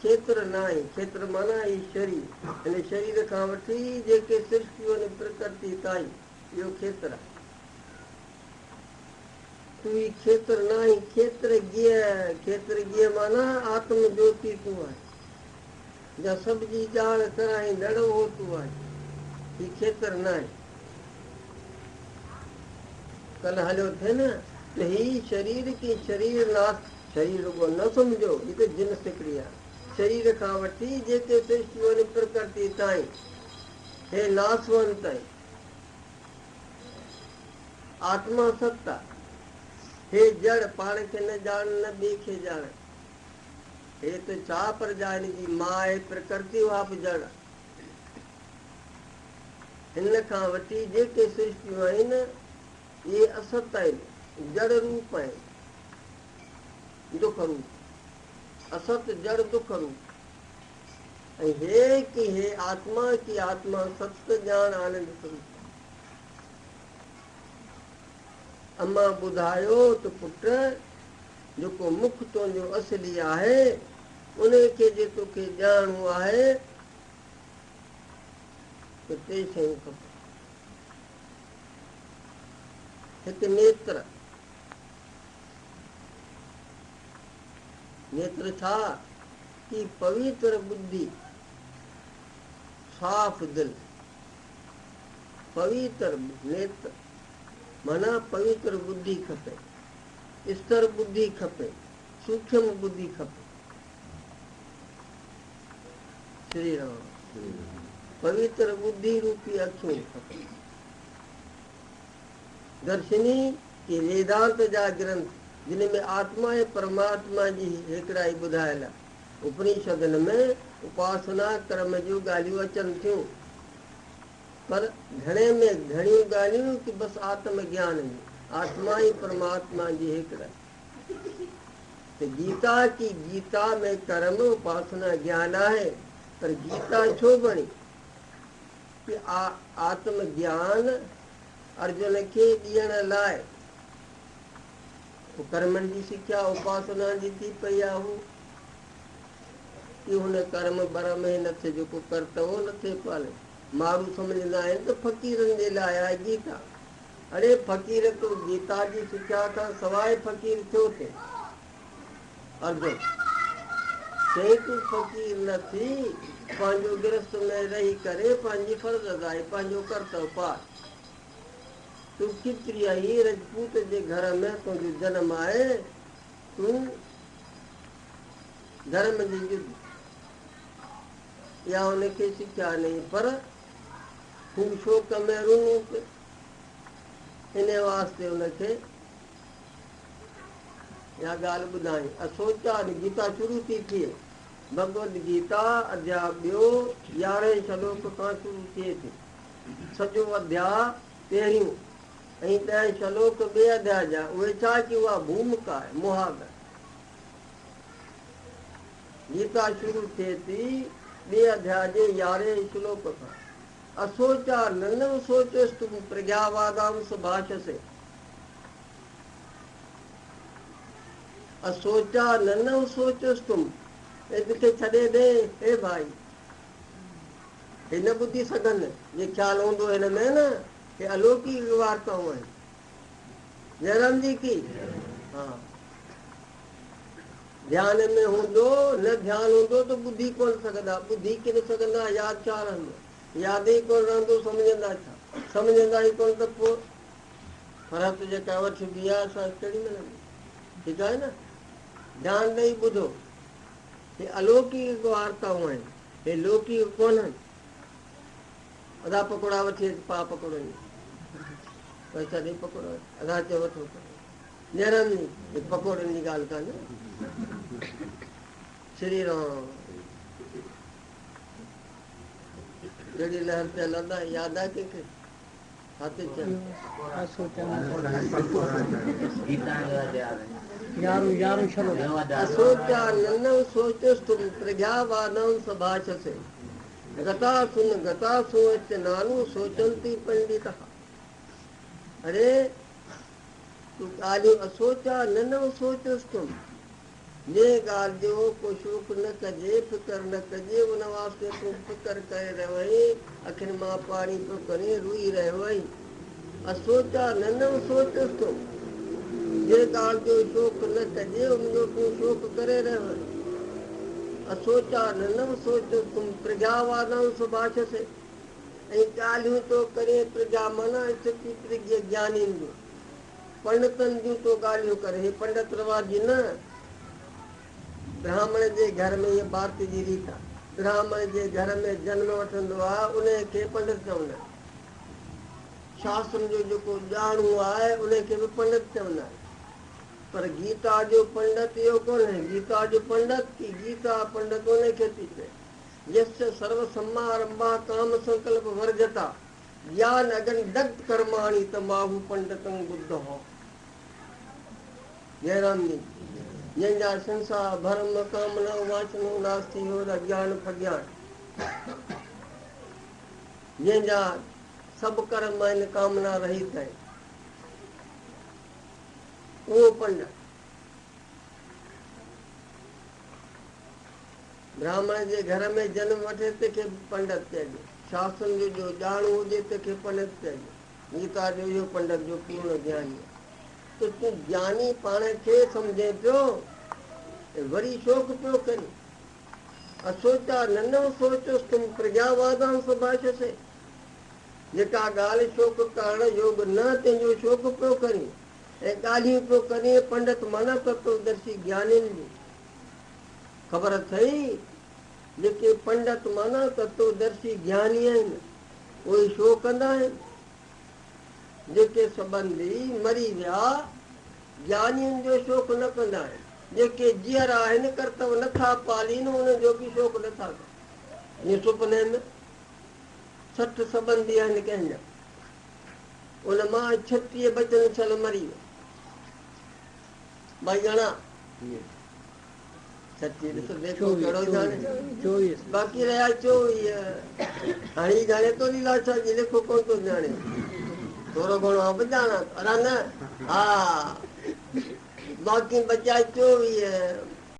کيتر نه آهين. کيتر معنيٰ هي شرير. هن شرير کان وٺي جيڪي سرشٽيون آهن پرڪرتي تائين اهو کيتر آهي. تون هي کيتر نه آهين، کيتر گيه، کيتر گيه معنيٰ آتم جوتي تون آهين. جا سڀ جي ڄاڻ ڪرائيندڙ اهو تون آهين. هي کيتر نه آهي. ڪلهه هليو ٿي نه ته هي شرير ڪي شرير ناس، شرير رڳو نه سمجهو، هي ته جنس هڪڙي آهي. شرير کان وٺي جيڪي سرشٽيون آهن پرڪرتي تائين، هي ناسونت آهن. آتما ست آهي. هي جڙ پاڻ کي نه ڄاڻ نه ٻئي کي ڄاڻ. هي ته ڇا پر جا هن جي ماء آهي پرڪرتي اها به جڙ آهي. هن کان وٺي جيڪي سرشٽيون آهن اهي است آهن، جڙ روپ آهن، دک روپ. است جڙ دک روپ. ۽ هي ڪي هي آتما ڪي آتما ست ڄاڻ آنند سروپ. اما ٻڌايو ته پٽ جيڪو مک تنهنجو اصلي آهي، انهي کي جي توکي ڄاڻڻو آهي ته ٽي شيون کپن. هڪ نيتر، نيتر ڇا؟ ڪي پويتر ٻڌي، صاف دل، پويتر نيتر معنيٰ پويتر ٻڌي کپي. استر ٻڌي کپي، سوکيم ٻڌي کپي. شري رام. پويتر ٻڌي روپي اکيون کپن. درشني ڪي ويدانت جا گرنٿ جن ۾ آتما ۽ پرماتما جي هيڪڙائي ٻڌايل آهي. اپنيشدن ۾ اپاسنا ڪرم جون ڳالهيون اچن ٿيون. پر گهڻي ۾ گهڻيون ڳالهيون ڪي بس آتم گيان جون، آتما ۽ پرماتما جي هيڪڙائي. ته گيتا ڪي گيتا ۾ ڪرم اپاسنا گيان آهي، پر گيتا ڇو بڻي؟ ڪي آتم گيان ارجن کي ڏيڻ لاء. پوء ڪرمن جي سکيا اپاسنا جي ٿي پئي آ هو ڪي هن ڪرم برم هي نه ٿئي جيڪو ڪرتوو نه ٿئي پالي. ماڻهو سمجهندا آهن ته فقيرن جي لاء آهي گيتا. اڙي فقير تون گيتا جي سکيا کان سواء فقير ٿيو ٿين؟ ارجن چيائين تون فقير نه ٿي پنهنجو گرهست ۾ رهي ڪري پنهنجي فرض ادائي پنهنجو ڪرتوو پار. تون کتري آهين رجپوت جي گهر ۾ تنهنجو جنم آهي تون ڌرم جي يڌ اها هن کي سکيا نئي پر هو شوق ۾ رنو پيو. انهيء واسطي هن کي اها ڳالهه ٻڌائين. اسوچا گيتا شروع ٿي ٿئي. ڀڳوت گيتا اڌياء ٻيو يارهين شلوڪ کان شروع ٿئي ٿي. سڄو اڌياء پهريون ۽ ڏهه شلوڪ ٻئي اڌياء جا. اهي ڇا ڪي اها ڀومڪا آهي، مهاڳ آهي. گيتا شروع ٿئي ٿي ٻئي اڌياء جي يارهين شلوڪ کان. اسوچا ننو سوچستم پرگياوادامس ڀاشسي. اسوچا ننو سوچستم اي ڪٿي ڇڏي ڏي اي ڀائي. هي نه ٻڌي سگهن جي خيال هوندو هن ۾ نه هي الوڪيڪ وارتائون آهن. جئرام جي ڪي ها. ڌيان ۾ هوندو، نه ڌيان هوندو ته ٻڌي ڪونه سگهندا، ٻڌي ڪين سگهندا ياد ڇا رهندو، ياد ئي ڪونه رهندو سمجهندا ڇا، سمجهندا ئي ڪونه ته پوء فرحت جيڪا وٺبي آهي سا ڪهڙي ملندي، ٺيڪ آهي نه، ڌيان ڏئي ٻڌو، هي الوڪيڪ وارتائون آهن، هي لوڪيڪ ڪونهن. ادا پڪوڙا وٺي اچ پاء پڪوڙن جا، پئسا ڏئي پڪوڙا وٺ، ادا چيو وٺو پڪوڙا. نيرن جي پڪوڙن جي ڳالهه ڪانهي. شري رام ڪهڙي لهر تي هلندا ياد آهي ڪنهن کي؟ ڇا ٿي چيم؟ اسوچا ننو سوچس تم پرگيا وادام سڀاشسي گتا سن گتا سوچ نانو سوچنتي پنڊتا. اڙي تون ڳالهيون اسوچا نه نو سوچس تون. جنهن ڳالهه جو ڪو شوق نه ڪجي، فڪر نه ڪجي، ان واسطي تون فڪر ڪري رهيو آهين، اکين مان پاڻي پيو ڪرين، روئي رهيو آهين. اسوچا ننو سوچس ٿو. جنهن ڳالهه جو شوق نه ڪجي، ان جو تون شوق ڪري رهيو آهين. اسوچا ننو سوچس تم پرگياوادان سڀاشسي ۽ ڳالهيون ٿو ڪرين پرگيا معنيٰ اسٿتي پرگيه گيانين جون. پنڊتن جون ٿو ڳالهيون ڪرين. هي پنڊت رواجي نه، براهمڻ جي گهر ۾ هيء ڀارتي جي ريت آهي. براهمڻ جي گهر ۾ جنم وٺندو آهي، انهيء کي پنڊت چوندا آهن. شاسترن جو جيڪو ڄاڻو آهي، انهيء کي به پنڊت چوندا آهن. پر گيتا جو پنڊت اهو ڪونهي. گيتا جو پنڊت ڪي گيتا پنڊت انهيء کي ٿي چئي، يسيا سرو سمارمڀا ڪام سنڪلپ ورجتا. گيان اگن دگڌ ڪرماڻي ته ماهو پنڊتن ٻڌ هو. جئرام جي جنهن جا سنسار ڀرم ڪامنا واسنا ناس ٿي ويو ته اگيان پگيان جنهن جا سڀ ڪرم آهن ڪامنا رهت آهن اهو پنڊت. براهمڻ جي گهر ۾ جنم وٺي تنهن کي به پنڊت چئجي. شاسترن جو جو ڄاڻو هجي تنهن کي پنڊت چئجي. گيتا جو اهو پنڊت جو پورڻ گياني آهي. ته تون گياني پاڻ کي سمجهين پيو ۽ وري شوق پيو ڪرين. اسوچا ننو سوچوس تم پرگياوادان سڀاشسي. جيڪا ڳالهه شوق ڪرڻ يوڳ نه تنهن جو شوق پيو ڪرين ۽ ڳالهيون پيو ڪرين. پنڊت معنيٰ تتودرشي گيانين جون. خبر اٿئي، جيڪي پنڊت معنيٰ تتودرشي گياني آهن، اهي شو ڪندا آهن. جيڪي سٻنڌي مري ويا، گيانين جو شوق نه ڪندا آهن. جيڪي جيئرا آهن، ڪرتو نٿا پالين، انهن جو به شوق نٿا ڪن. جيئن سپني ۾ 60 سٻنڌي آهن ڪنهن جا، ان مان 36 بچن شل مري ويا. ڀائي گهڻا؟ 36. ڏس ليکو ڪهڙو ڄاڻي. باقي رهيا 24. هاڻي هي ڄاڻي ٿو ليلا شاهه جي ليکو ڪونه ٿو ڄاڻي. ٿورو گهڻو آئون به ڄاڻان ٿو. ادا نه، ها باقي بچيا 24.